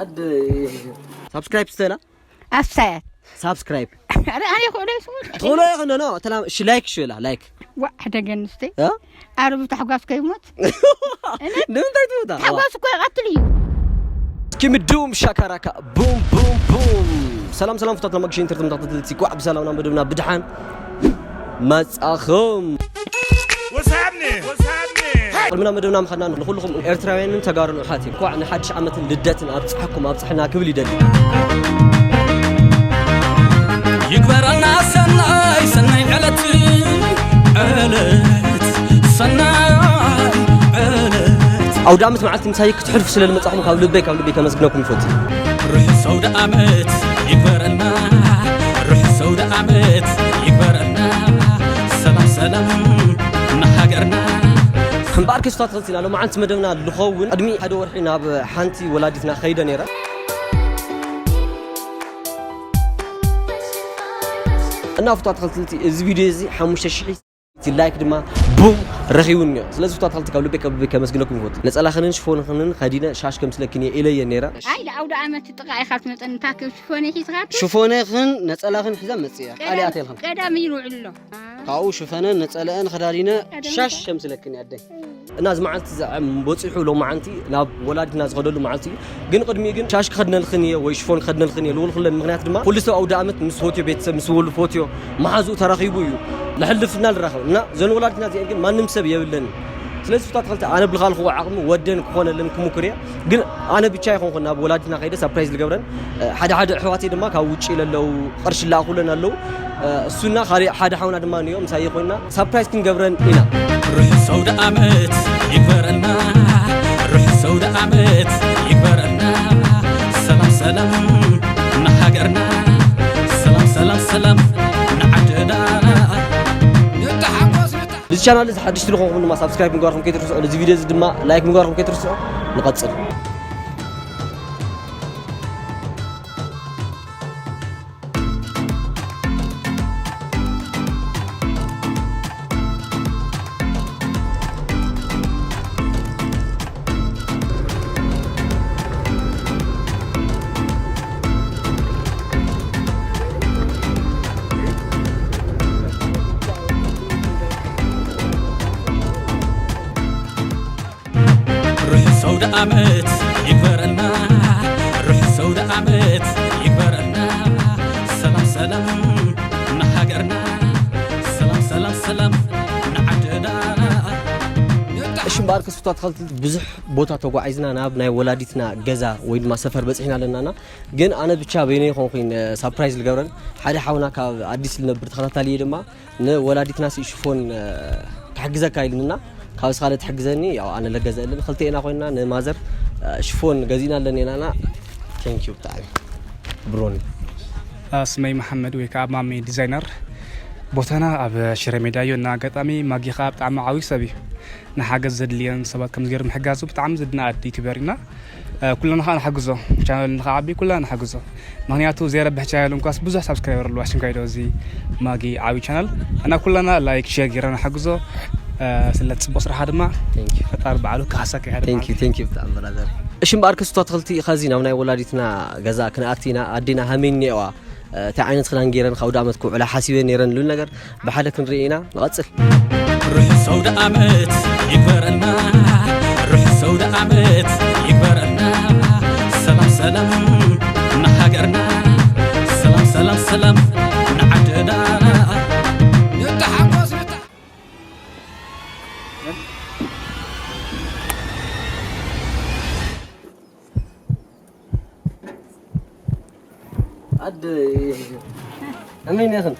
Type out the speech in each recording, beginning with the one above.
ኣደ ሳብስክራይብ ስተላ ኣፍሳያት ሳብስክራይብ ኣረ ኣነ ይኽእሎ ይስሙት ትኽእሎ ይኽእሎ ኖ ተላ እሺ ላይክ ሽላ ላይክ ዋ ሕደገን ንስቲ እ? ኣረ ብታሕጓስ ከይሞት ንምንታይ ትውታ ታሕጓስ እኮ ይቐትል እዩ እስኪ ምዱም ሻካራካ ቡም ቡም ቡም ሰላም ሰላም ፍታት ለመግሽ ኢንተርትም ተኸታተልቲ ኳዕ ብሰላም ናብ መደብና ብድሓን መጻኹም What's happening? What's happening? ቅድሚ ናብ መደብና ምኻድና ንኹልኹም ኤርትራውያንን ተጋሩን ኣሕዋት እንኳዕ ንሓድሽ ዓመትን ልደትን ኣብጽሓኩም ኣብጽሕና ክብል ይደሊ ይግበረልና ሰናይ ሰናይ ዕለት ዕለት ሰናይ ዕለት ኣውደ ዓመት መዓልቲ ምሳይ ክትሕልፉ ስለ ዝመጻኹም ካብ ልበይ ካብ ልበይ ከመስግነኩም ይፈቱ ርሑስ ኣውደ ዓመት ይግበረልና ርሑስ ኣውደ ዓመት ይግበረልና ሰላም ሰላም ንሃገርና እምበኣር ክስታት ኸልሲና ሎማዓንቲ መደብና ልኸውን ቅድሚ ሓደ ወርሒ ናብ ሓንቲ ወላዲትና ኸይደ ነይረ እና ፍቷት ኸልትልቲ እዚ ቪድዮ እዚ ሓሙሽተ ሽሕ እቲ ላይክ ድማ ቡም ረኺቡኒ እዩ ስለዚ ፍታት ኸልቲ ካብ ልቤ ከብ ከመስግነኩም ይፈቱ ነጸላኽንን ሽፎንኽንን ኸዲነ ሻሽ ከምስለክን እየ ኢለየ ነይረ ኣይ ደኣው ደኣ መት ጥቓ ኢኻ ትመጸኒ ታክብ ሽፎነ ሒዝኻ ሽፎነኽን ነጸላኽን ሒዛ መጽእ እያ ቃል እያ ተልኽን ቀዳም ይውዕል ኣሎ ካብኡ ሽፈነን ነጸለአን ኸዳዲነ ሻሽ ከምስለክን እያ ኣደይ እና እዚ መዓልቲ እዚ በፂሑ ሎማዓንቲ ናብ ወላዲትና ዝኸደሉ መዓልቲ እዩ ግን ቅድሚኡ ግን ሻሽ ክኸድነልኽን እየ ወይ ሽፎን ክኸድነልኽን እየ ልውልክለን ምክንያት ድማ ኩሉ ሰብ ኣውደ ዓመት ምስ ፎትዮ ቤተሰብ ምስ ወሉ ፎትዮ መሓዝኡ ተራኺቡ እዩ ንሕልፍና ንራኸብ እና ዘን ወላዲትና እዚአን ግን ማንም ሰብ የብለን ስለዚ ፍታት ኸልተ ኣነ ብልኻልክዎ ዓቕሚ ወደን ክኾነለን ክሙክር እየ ግን ኣነ ብቻ ይኾንኩን ናብ ወላዲትና ከይደ ሳፕራይዝ ዝገብረን ሓደ ሓደ ኣሕዋተይ ድማ ካብ ውጭ ለለው ቅርሺ ላእኹለን ኣለው እሱና ካሊእ ሓደ ሓውና ድማ ንዮ ምሳይ ኮይና ሳፕራይዝ ክንገብረን ኢና ርሑስ ኣውደ ዓመት ይግበረልና ርሑስ ኣውደ ዓመት ይግበረልና ሰላም ሰላም ንሃገርና ሰላም ሰላም ሰላም ንዓድና ንተሓጎስ እዚ ቻናል እዚ ሓድሽ ትልኾንኩም ድማ ሳብስክራይብ ምግባርኩም ከይትርስዑ እዚ ቪድዮ እዚ ድማ ላይክ ምግባርኩም ከይትርስዑ ንቐጽል ርሑስ ኣውደ ዓመት ይግበረልና ርሑስ ኣውደ ዓመት ይግበረልና ሰላም ሰላም ንሃገርና ሰላም ሰላም ሰላም ንዓድና እሺ እምበኣር ክስፍቶ ኣትኸልቲ ብዙሕ ቦታ ተጓዒዝና ናብ ናይ ወላዲትና ገዛ ወይ ድማ ሰፈር በፂሕና ኣለናና ግን ኣነ ብቻ በይነይ ኮንኩኝ ሳፕራይዝ ዝገብረን ሓደ ሓውና ካብ ኣዲስ ዝነብር ተኸታታሊ ድማ ንወላዲትና ሲ ሽፎን ክሕግዘካ ኢልንና ካብ ስኻለ ትሕግዘኒ ያው ኣነ ለገዘ እልን ክልተ ኢና ኮይና ንማዘር ሽፎን ገዚና ኣለኒ ኢናና ቴንክ ዩ ብጣዕሚ ብሮኒ ስመይ መሓመድ ወይ ከዓ ማሜ ዲዛይነር ቦታና ኣብ ሽረ ሜዳ እዩ እና ኣጋጣሚ ማጊ ከዓ ብጣዕሚ ዓብዩ ሰብ እዩ ንሓገዝ ዘድልየን ሰባት ከምዚ ገይሩ ምሕጋዙ ብጣዕሚ ዝድነኣድ ዩቱበር ኢና ኩልና ከዓ ንሓግዞ ቻነል ንክዓቢ ኩልና ንሓግዞ ምክንያቱ ዘይረብሕ ቻነል እንኳስ ብዙሕ ሳብስክራይበር ኣለዋ ሽንካይዶ እዚ ማጊ ዓብዩ ቻነል እና ኩልና ላይክ ሼር ገይረ ንሓግዞ ስለ ፅቡቅ ስራሓ ድማ ፈጣሪ በዓሉ ካሕሳካ ይሃደል ብጣዕሚ ብራዘር እሺ እምበኣር ክስቶ ኣትክልቲ ከዚ ናብ ናይ ወላዲትና ገዛ ክንኣቲ ኢና ኣዴና ሃሜን ኔዋ እንታይ ዓይነት ክዳን ገይረን ካብ ዳመት ክውዕላ ሓሲበ ነይረን ልብል ነገር ብሓደ ክንርኢ ኢና ንቐጽል ርሑስ ኣውደ ዓመት ይግበረልና ርሑስ ኣውደ ዓመት ይግበረልና ሰላም ሰላም ንሃገርና ሰላም ሰላም ሰላም ንዓድና ንተሓጎስ ኣደ እመን ኢኽን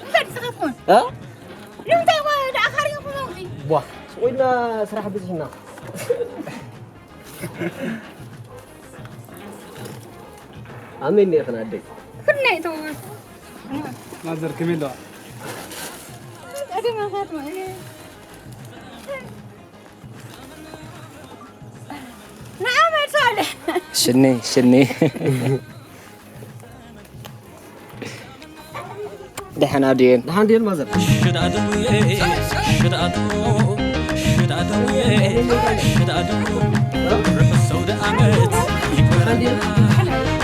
እንታይ ትኸፍኹን እ ንምንታይ ዋ ደኣ ካሪኹም ኣውዚ ቧ ስቆይና ስራሕ ብዝሕና ኣሜን ኢኽን ኣደይ ኩናይ ተወስ ማዘር ከመይ ኣለዋ ቀደማታት ማለት ሽኒ ሽኒ ደሓን ኣድየን። ደሓን ድየን ማዘር? ሽዳድውየ ሽዳዱ ሽዳድውየ ሽዳዱ ርሑስ ሰውደ ዓመት ይግበረልና።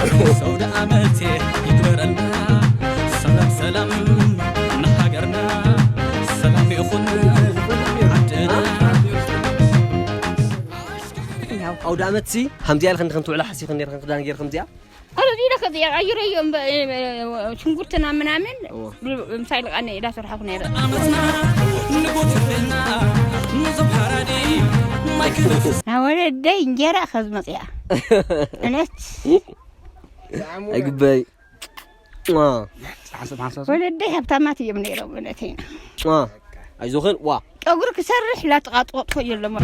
ርሑስ ሰውደ ዓመት ይግበረልና። ሰላም ሰላም ንሃገርና፣ ሰላም ይኹን ዓድና። ኣውደ ዓመት ሲ ከምዚኣ ኢልክን ክንትውዕላ ሓሲኽን ነርክን ክዳን ገይርክን እዚኣ ኣረ ዚለ ከዚኣ ቀይረዮ እምበ- ሽንጉርትና ምናምን ምሳይ ልቃነ ኢዳ ስርሓኹ ነይረ ዓመትና ንጎትልና ንዞም ሓራዲ ማይ ክነፍስ ናወለደይ እንጀራ ከዝ መፅያ እነት ኣይግበይ ወለደይ ሃብታማት እዮም ነይሮም እነተይና ኣይዞኽን ዋ ጨጉሪ ክሰርሕ ላጥቃጥቆጥኮ የሎም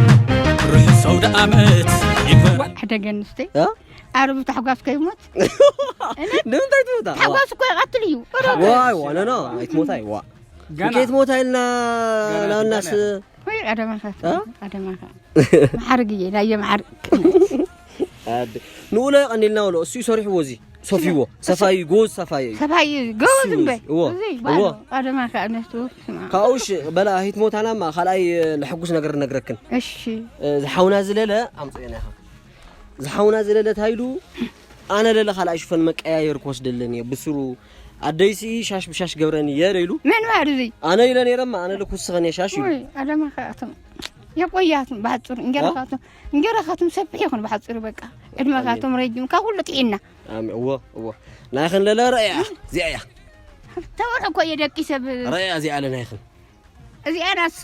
ርሑስ ሰውደ ዓመት ይግበር ሓደ ገንስተይ ኣረብ ታሕጓስ ከይሞት ንምንታይ ትሞታ ታሕጓስ እኮ ይቐትል እዩ ዋይ ዋነና ኣይትሞታይ ዋ ከይትሞታ ኢልና ናናስ ወይ ቀደማኻ ቀደማኻ መሓርግ እየ ናየ መሓርግ ንኡለ ቀኒልና ውሎ እሱ ሰሪሕዎ እዚ ሰፊዎ ሰፋዩ ጎዝ ሰፋዩ እዩ ሰፋይ ጎበዝ እምበ እዎ፣ እዙይ እዎ። ቀደማኻ እነስቱ ካብኡ ሽ በላ ሂት ሞታናማ ካልኣይ ለሐጉስ ነገር ነግረክን እሺ ዝሓውና ዝለለ ኣምፅኦና ኢኻ ዝሓውና ዝለለ ታይሉ ኣነ ለለ ካልኣይ ሽፈን መቀያየር ክወስደለን እየ ብስሩ ኣደይሲ ሻሽ ብሻሽ ገብረን እየ ኢሉ መን ባህር እዙይ ኣነ ኢለ ነይረማ ኣነ ለክውስኸን እየ ሻሽ ኢሉ ወይ ቀደማኻ እቶም የቆያትም ብሓፅሩ እንጀራኻትም እንጀራኻትም ሰፊሕ ይኹን ብሓፅሩ በቃ ዕድመኻቶም ረጅም ካብ ኩሉ ጥዒና ኣሜ- እዎ እዎ ናይኽን ለለ ረእያ እዚኣ እያ ተወርሑ እኮ እየ ደቂ ሰብ ረእያ እዚኣ ኣለ ናይኽን እዚኣ ናሱ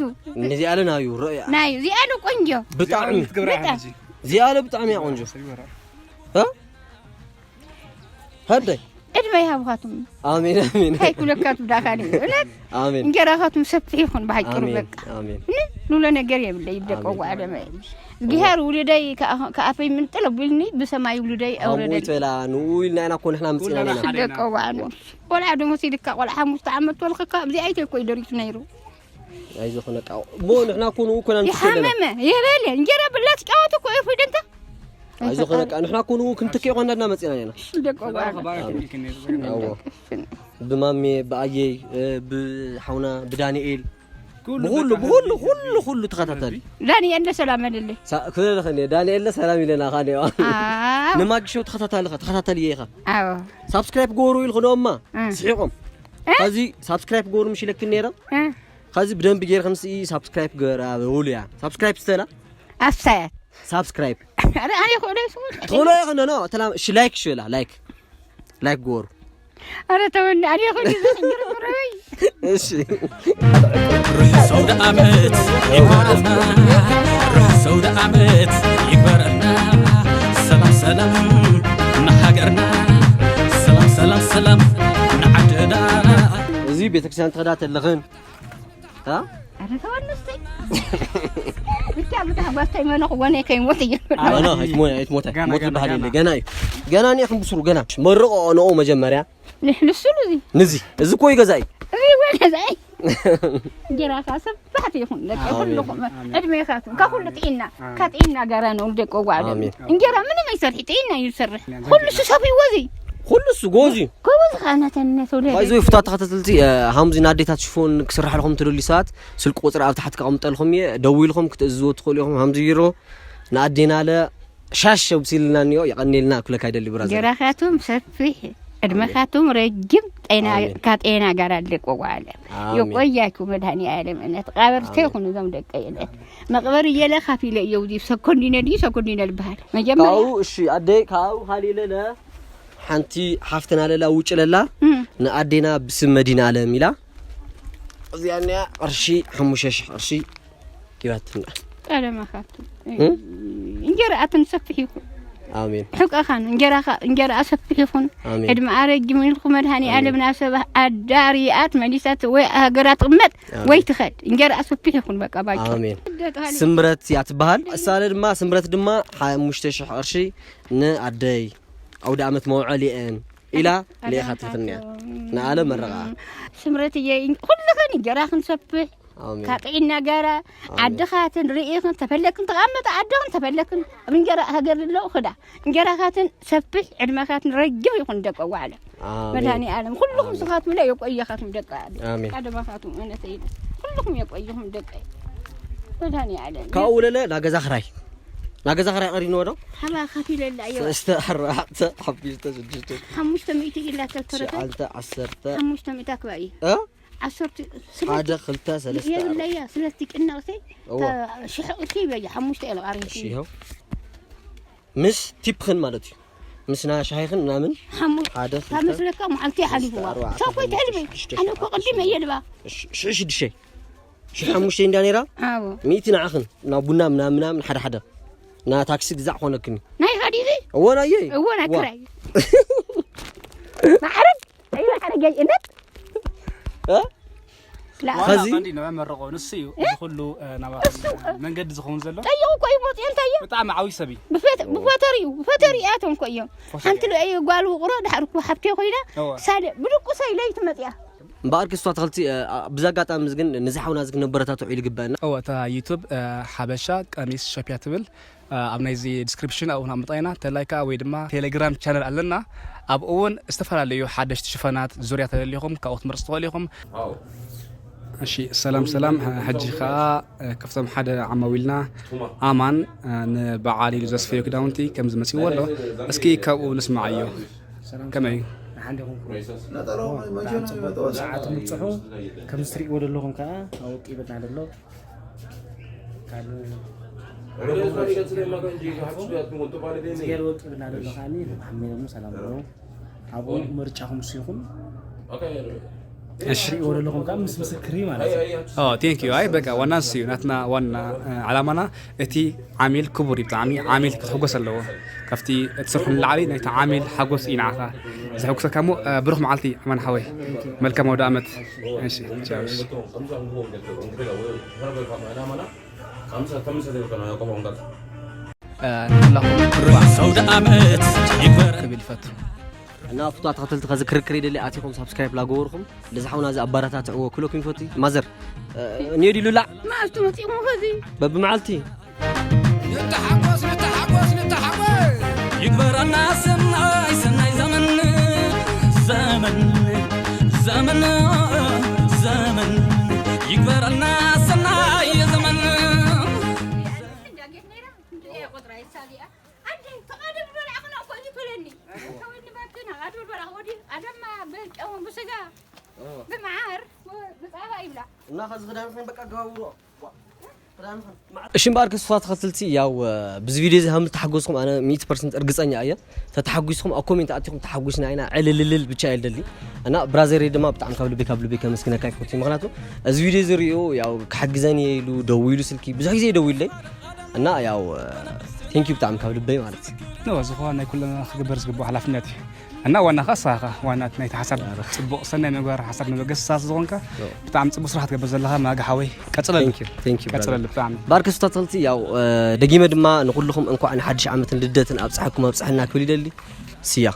እዚኣ ኣለ ናዩ ረእያ ናይ እዚኣ ሉ ቆንጆ ብጣዕሚ በጣም እዚኣ ኣለ ብጣዕሚ እያ ቆንጆ እ? ሃደይ ዕድመ ይሃብኻትም ኣሜን ኣሜን እንታይ ኩለካ ትብዳካ እውነት ኣሜን እንጀራኻትም ሰፊሕ ይኹን ብሓጭሩ ኣሜን በቃ ኣሜን ምን ሉለ ነገር የብለይ ይብደቀ ኣሜን። ዓለመ እግዚኣብሔር ውልደይ ከኣ- ከኣፈይ ምንጥል ኣቢልኒ ብሰማይ ውልደይ ከምኡ ኣውረደኒ ይትበላ ንኡ ኢልና ኢና እኮ ንሕና ምፅና ነና ደቀ ዋዕኑ ቆልዓ ደሞ ሲልካ ቆልዓ ሓሙሽተ ዓመት ወልክካ ኣብዚኣ ኣይተኮይ ደሪቱ ነይሩ ኣይዞኽን ቃ እሞ ንሕና እኮ ንኡ ኮና ምፅና ነና ይሓመመ የበለ እንጀራ ብላ ትጫወት እኮ እዩ ፊደንታ ኣይዞኽን ቃ ንሕና እኮ ንኡ ክንትክእ ኮና እና መፅና ነና ደቀ ዋዕኑ ኣዎ ብማሜ ብኣየይ ብሓውና ብዳንኤል ብኩሉ ብኩሉ ኩሉ ኩሉ ተኸታተል ዳንኤል ሰላም ኣለለ ክብለለኸ ዳንኤል ሰላም ኢለና ካ ኣዎ ንማግሾ ተኸታታሊ ተኸታተል እየ ኢኻ ኣዎ ሳብስክራይብ ገበሩ ኢልክኖማ እ። ስሒቆም እ? ከዚ ሳብስክራይብ ገበሩ ምሽ ኢለክን ነይረ እ። ከዚ ብደንብ ገይርክን ስኢ ሳብስክራይብ ገበራ ውሉ እያ ሳብስክራይብ ስተላ ኣፍሳያት ሳብስክራይብ ኣረ ኣነ ይኽእሎ ይስሙት ትኽእሎ ኢኽን ኖ ተላ እሺ ላይክ ሽላ ላይክ ላይክ ገበሩ ኣረ ተወኒ ኣነ ይኽእሎ ይስሙት እሺ ርሑስ ሰውደ ዓመት ይግበረልና ርሑስ ሰውደ ዓመት ይግበረልና ሰላም ሰላም ንሃገርና ሰላም ሰላም ሰላም ንዓድና እዚ ቤተክርስትያን ትኸዳ ተለኽን ኣረ ተወንስተይ ብቻ ብታ ጓስተይ መነኹ ወነ ከይሞት እየ ኖ ኣይትሞት ኣይትሞት ሞት ዝበሃል የለ ገና እዩ ገና እኔ ክንብስሩ ገና መርቆ ነኦ መጀመርያ ንሱ እዚ ንዚ እዚ እኮ ይገዛይ እዚ ወደ ዛይ እንጀራኻ ሰባሕቲ ይኹን ደቂ ኩልኹም ዕድሜኻትም ካብ ኩሉ ጥዒና ካብ ጥዒና ጋራ ነው ደቂ ጓዕደ ኣሜን። እንጀራ ምንም ኣይሰርሒ ጥዒና እዩ ዝሰርሕ ኩሉ እሱ ሰብ ይወዚ ኩሉ እሱ ጎዚ ጎበዝ ኻነተነ ተውለ ባይዞ ፍታ ተኸታተልቲ ሃምዚ ናዴታት ሽፎን ክስራሕ ለኹም ትደልዩ ሰባት ስልክ ቁፅሪ ኣብ ታሕቲ ከቐምጠልኩም እየ ደዊልኩም ክትእዝዝዎ ትኽእሉ ኢኹም ሃምዚ ቢሮ ንኣዴና ለ ሻሽ ኣብሲልና እኒኦ የቐኒልና ክብለካ ይደሊ ብራዘር እንጀራኻትም ሰፊሕ ዕድመኻትም ረጅም ጤና ኣሜን። ካብ ጤና ጋር ኣለቆ ጓለ ኣሜን። የቆያችሁ መድኃኔዓለም እነት ቃበርተ ይኹን እዞም ደቀ እነት መቅበር እየለ ካፊለ እየው ዲ ሰኮንዲነ ድዩ ሰኮንዲነ ልበሃል መጀመሪያ ካብኡ እሺ ኣደይ ካብኡ ካሊእ ለለ ሓንቲ ሓፍትና ለላ ውጭ ለላ እም፣ ንኣዴና ብስም መዲና ኣለም ኢላ እዚኣ እኒኣ ቅርሺ ሓሙሽተ ሽሕ ቅርሺ ሂባትና ቀደማኻትም እም? እንጀራኣትን ሰፊሕ ይኹን ኣሜን ሕቀኻን እንጀራኻ እንጀራኣ ሰፊሕ ይኹን ኣሜን ዕድመኣ ረጅም ኢልኩ መድሃኒ ኣለም ናሰባ ኣዳሪኣት መሊሳት ወይ ሃገራ ትቕመጥ ኣሜን። ወይ ትኸድ እንጀራኣ ሰፊሕ ይኹን በቃ ባጭሩ ኣሜን ስምረት እያ ትበሃል እሳለ ድማ ስምረት ድማ ሓሙሽተ ሽሕ ቅርሺ ንኣደይ ኣውደ ኣመት መውዐሊአን ኢላ ልኢኻትኽንያ ንኣለ መረቓ ስምረት እየ ኩልኽን እንጀራኽን ሰፍሕ ኣሜን። ካብ ጥዒና ጋራ ዓድኻትን ርኢኽን ተፈለክን ተቐመጠ ዓድኽን ተፈለክን ኣብ እንጀራ ሃገር ዘለዉ ክዳ እንጀራኻትን ሰፊሕ ዕድመኻትን ረጅም ይኹን ደቂ ዋዕለ። ኣሜን። መድኃኔ ዓለም ኩልኹም ኣሜን። ስኻትምለ የቆየኻትም ደቂ ዓለ። ኣሜን። ኣደባኻትም እነ ሰይድ ኩልኹም የቆየኹም ደቂ። መድኃኔ ዓለም። ካብኡ ውለለ ናገዛ ክራይ ናገዛ ክራይ ቀሪንዎ ዶ? ሓባ ከፊለላ እዮ። ሰለስተ ኣርባዕተ ሓሙሽተ ሽዱሽተ ሓሙሽተ ሚእቲ ኢላ ተልተረፈ። ሸዓልተ ዓሰርተ ሓሙሽተ ሚእቲ ኣክባኢ። እ? ዓሰርተ ሓደ ክልተ ሰለስተ ኣርባዕተ የብለያ ስለቲ ቅናቕሰይ እዋ። ሽሕቕቲ በየ ሓሙሽተ ኢለ ቃሪቲ። እሺ ይኸው። ምስ ቲፕኽን ማለት እዩ። ምስ ናይ ሻሂኽን ምናምን ሓሙሽተ ሓደ ክልተ መስለካ መዓልቲ ሓሊፍዋ። ሰለስተ ኣርባዕተ ሻኮይ ሓሙሽተ ትሕልበይ ሽዱሽተ ኣነ እኮ ቅድም እየ ልባ። ሽሕ ሽዱሽተ ሽሕ ሓሙሽተ እንዳ ነይራ። ኣዎ። ሚእቲ ንዓኽን ናብ ቡና ምናምን ምናምን ሓደ ሓደ ና ታክሲ ግዛዕ ኮነክኒ። ናይ ኻዲዚ እዎ ናየ እዎ ዋ። ናክራይ ማዕረግ ኣይማዕረገይ እነት እ? ላ ዋና ኸዚ ቀንዲ ንመመረቆ ንሱ እዩ። እዚ ኩሉ ናባኹም መንገዲ ዝኸውን ዘሎ ጠይቑ እኮ እዩ መፅኡ እንታይ እዩ? ብጣዕሚ ዓብዪ ሰብ እዩ። ብፈተሪ እዩ ብፈተሪ እያቶም እኮ እዮም። ሓንቲ ልእዩ ጓል ውቕሮ ድሓር እኮ ሓብቴ ኮይና እዋ። ሳለ ብድቁሰይ ለይቲ መፅያ። እምበኣር ክስቶ ኣትኽልቲ ብዛ ኣጋጣሚ እዚ ግን ነዚ ሓውና እዚ ክነበረታትዑ ኢሉ ግበአና። እወ እታ ዩቱብ ሓበሻ ቀሚስ ሸፕያ ትብል ኣብ ናይዚ ዲስክሪፕሽን ኣብኡ ንኣምጣ ኢና። ተላይ ከዓ ወይ ድማ ቴሌግራም ቻነል ኣለና። ኣብኡ እውን ዝተፈላለዩ ሓደሽቲ ሽፈናት ዙርያ ተደሊኹም ካብኡ ክትመርፁ ትኽእሉ ኢኹም። እሺ ሰላም ሰላም። ሕጂ ከዓ ከፍቶም ሓደ ዓማዊልና ኣማን ንበዓል ኢሉ ዘስፈዮ ክዳውንቲ ከም ዝመፅዎ ኣሎ። እስኪ ካብኡ ንስማዓዮ። ከመይ እዩ? ሰዓት ምብፅሑ ከም ትሪእዎ ዘለኹም ከዓ ኣወቂብና ዘሎ። ዝገርበ ጥብና ዘሎ ከዓኒ ንሓመይ ደሞ ሰላም ኣለዎ። ኣብኡ ምርጫኹም ንሱ ይኹን። እሺ። ትሪእዎ ዘለኹም ከዓ ምስ ምስክሪ ማለት እዩ። ኦ ቴንክ ዩ። ኣይ በቃ ዋና ንሱ እዩ ናትና ዋና ዓላማና። እቲ ዓሚል ክቡር እዩ ብጣዕሚ። ዓሚል ክትሕጎስ ኣለዎ። ካብቲ እትሰርሖ ንላዕሊ ናይቲ ዓሚል ሓጎስ እዩ ንዓኻ ዘሕጉሰካ እሞ ብሩኽ መዓልቲ ኣማን ሓወይ። መልካም ኣውደ ኣመት። እሺ ቻው። እሺ። ንኩላኹም ርሑስ ኣውደ ኣመት ይግበር ክብል ይፈቱ። እና ፍቱ ኣትኸተልቲ ከዚ ክርክር ይደሊ ኣቲኹም ሳብስክራይብ ላገበርኩም ለዚ ሓውና እዚ ኣባራታትዕዎ ክለኩም ይፈቱ። ማዘር እኔ ዲሉላ መዓልቲ መፂኹም ከዚ በብመዓልቲ ንተሓጎስ ንተሓጎስ ንተሓጎስ ይግበረና ሰናይ ሰናይ ዘመን ዘመን ዘመን ዘመን ይግበረና ሰናይ ዘመን ብመዓር ብፃባ ይብላ። እና ከዚ ክዳንኽን በቃ ገባብሮ። እሺ እምበኣር ክስቶ ኣትኸትልቲ ያው ብዚ ቪድዮ እዚ ከም ዝተሓጎስኩም ኣነ ሚእቲ ፐርሰንት እርግፀኛ እየ። ተተሓጒስኩም ኣብ ኮሜንት ኣቲኹም ተሓጒስና ኢና ዕልልልል ብቻ እየ ልደሊ። እና ብራዘረይ ድማ ብጣዕሚ ካብ ልበይ ካብ ልበይ ከመስግነካ ይፈቱ። ምክንያቱ እዚ ቪድዮ እዚ ሪኡ ያው ክሕግዘኒ እየ ኢሉ ደዊሉ ስልኪ ብዙሕ ግዜ ደዊሉለይ። እና ያው ቴንኪዩ ብጣዕሚ ካብ ልበይ ማለት እዩ። ኖ ዝኾነ ናይ ኩልና ክግበር ዝግባእ ሓላፍነት እዩ። እና ዋናኻ ንስኻ ዋና ናይቲ ሓሳብ ጽቡቕ ሰናይ ምግባር ሓሳብ መበገሲ ንስኻ ዝኾንካ ብጣዕሚ ጽቡቕ ስራሕ ትገብር ዘለኻ ማጋ ሓወይ ቀጽለሉ። Thank you, thank you, ቀጽለሉ brother። ብጣዕሚ ባርክ ስቶ ኣትኽልቲ ያው ደጊመ ድማ ንኹልኹም እንኳዕ ንሓድሽ ዓመትን ልደትን ኣብጽሓኩም ኣብጽሐና ክብል ይደሊ። ስያ